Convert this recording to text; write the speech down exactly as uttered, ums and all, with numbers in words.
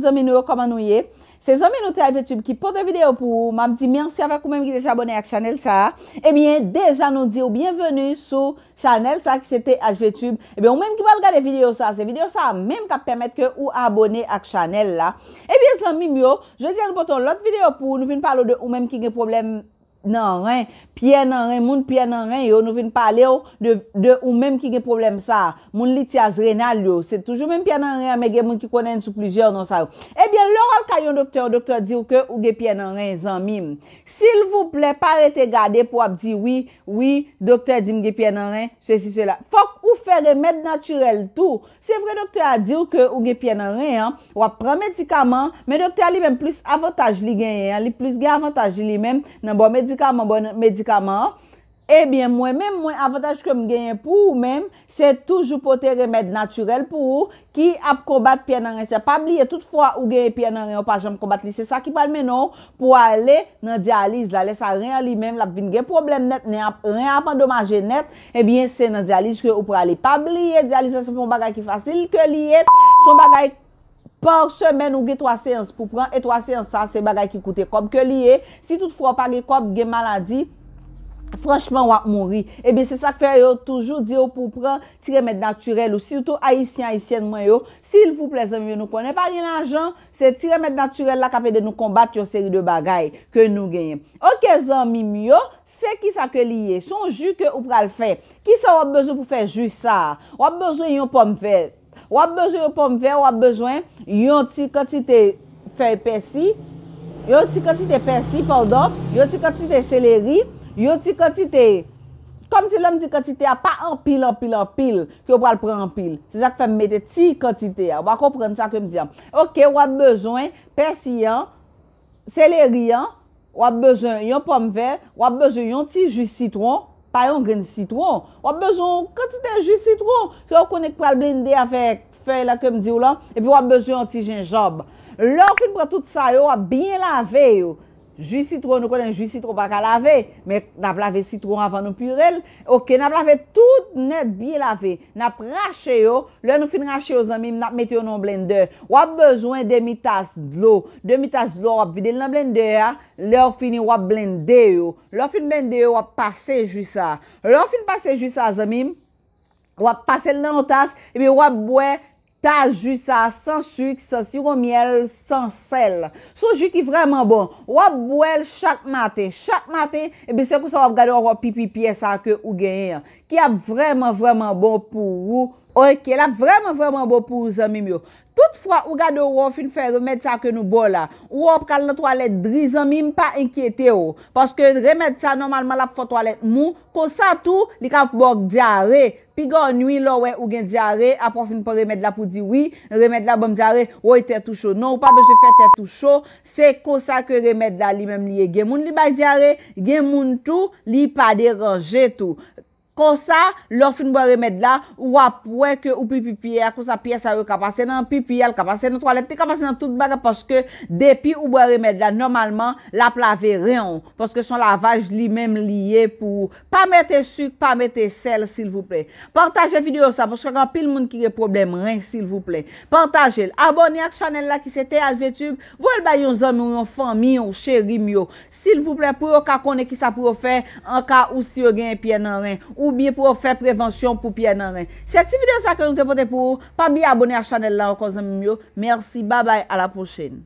zanmi nou yo, kòman nou ye? Se zanmi nou T H V Tube ki pote videyo pou ou. M ap di mèsi avèk ou menm ki deja abòne ak chanèl sa a. Ebyen, deja nou di w byenveni sou chanèl sa a ki se T H V Tube. Ebyen, ou menm ki pral gade videyo sa a, se videyo sa a menm k ap pèmèt ke ou abòne ak chanèl la. Ebyen, zanmi m yo, jodi a nou pote yon lòt videyo pou ou. Nou vin pale w de ou menm ki gen pwoblèm nan ren, pyè nan ren, moun pyè nan ren yo, nou vin pale w de, de ou menm ki gen pwoblèm sa a. Moun lityaz renal yo, se toujou menm pyè nan ren an, men gen moun ki konnen n sou plizyè non sa yo. Ebyen, lè w al kay yon doktè, yon doktè di w ke ou gen pyè nan ren, zanmi m. Silvouplè, pa rete gade pou w ap di, "Wi, wi, doktè di m gen pyè nan ren, sesi, sela." Fòk ou fè remèd natirèl tou. Se vre, doktè a di w ke ou gen pyè nan ren an, w ap pran medikaman, men doktè a li menm plis avantaj li genyen an, li plis gen avantaj li, li menm nan bò medikaman, bò medikaman an. Ebyen, mwen menm, mwen, avantaj ke m genyen pou ou menm, se toujou pote remèd natirèl pou ou ki ap konbat pyè nan ren sa. Pa bliye, tout fwa ou genyen pyè nan ren, ou pa janm konbat li, se sa ki pral mennen w pou ale nan dyaliz la. Lè sa, ren an li menm, l ap vin gen pwoblèm nèt, ren ap, ren ap andomaje nèt, ebyen, se nan dyaliz ke ou prale. Pa bliye, dyaliz la, se pa yon bagay ki fasil ke li ye, se yon bagay pa semèn ou gen twa seyans pou pran, e twa seyans sa, se bagay ki koute kòb ke li ye. Si toutfwa w pa gen kòb, gen maladi, franchman, w ap mouri. Ebyen, se sa k fè yo toujou di w pou w pran ti remèd natirèl ou, sitou Ayisyen, Ayisyèn mwen yo. Silvouplè, zanmi yo, nou konnen pa gen lajan, se ti remèd natirèl la k ap ede nou konbat yon seri de bagay ke nou genyen. Oke, zanmi m yo, se kisa ke li ye? Se yon ji ke ou pral fè. Kisa w ap bezwen pou fè ji sa a? W ap bezwen yon pòmvè. W ap bezwen yon pòmvè, w ap bezwen yon ti kantite fèy pèsi, yon ti kantite pèsi, padon, yon ti kantite seleri, yon ti kantite, kòmsi lè m di kantite a, pa anpil, anpil, anpil, ke w pral pran anpil. Se sa k fè m mete ti kantite a. W a konprann sa ke m di a. Oke, w ap bezwen pèsi an, seleri an, w ap bezwen yon pòmvè, w ap bezwen yon ti ji sitwon, pa yon grenn sitwon. W ap bezwen yon kantite ji sitwon ke w konnen k pral blende avèk fèy la ke m di w lan, epi w ap bezwen yon ti jenjanm. Lè w fin pran tout sa yo, w ap byen lave yo. Ji sitwon, nou konnen ji sitwon pa ka lave, men n ap lave sitwon avan nou pire l. Oke, n ap lave tout nèt, byen lave. N ap rache yo. Lè nou fin rache yo, zanmi m, n ap mete yo nan yon blendè. W ap bezwen demi tas dlo. Demi tas dlo, w ap vide l nan blendè a. Lè w fini, w ap blende yo. Lè w fin blende yo, w ap pase ji sa. Lè w fin pase ji sa, zanmi m, w ap pase l nan yon tas, epi w ap bwè tas ji sa san sik, san siwo myèl, san sèl. Se yon ji ki vrèman bon. W ap bwè l chak maten. Chak maten, epi se konsa w ap gade w ap wè pipi pyè sa ke ou genyen an, ki ap vrèman, vrèman bon pou ou. Oke, l ap vrèman, vrèman bon pou ou, zanmi m yo. Tout fwa ou gade w wè w fin fè remèd sa ke nou ba w la, ou wè w ap kal nan twalèt dri, zanmi m, pa enkyete w. Paske remèd sa, nòmalman, l ap fè w twalèt mou. Konsa tou, li ka ba w dyare. Piga w nwi lè w wè ou gen dyare, apre w fin pran remèd la pou di, "Wi, remèd la ban m dyare, woy, tèt ou cho." Non, ou pa bezwen fè tèt ou cho. Se konsa ke remèd la li menm li ye. Gen moun li bay dyare, gen moun tou, li pa deranje tou. Konsa, lè w fin bwè remèd la, w ap wè ke ou pipi pyè a, konsa pyè sa yo ka pase nan pipi a, l ka pase nan twalèt, li ka pase nan tout bagay, paske depi ou bwè remèd la, nòmalman, l ap lave ren w, paske se yon lavaj li menm li ye pou ou. Pa mete sik, pa mete sèl, silvouplè. Pataje videyo sa, paske gen anpil moun ki gen pwoblèm ren, silvouplè. Pataje l. Abòne ak chanèl la ki se T H V Tube. Voye l bay yon zanmi w, yon fanmi w, cheri m yo. Silvouplè, pou yo ka konnen kisa pou yo fè, an ka ou si yo genyen pyè nan ren. Oubyen pou yo fè prevansyon pou pyè nan ren. Se ti videyo sa ke nou te pote pou ou. Pa bliye abòne ak chanèl la ankò, zanmi m yo. Mèsi, babay, a la pwochèn.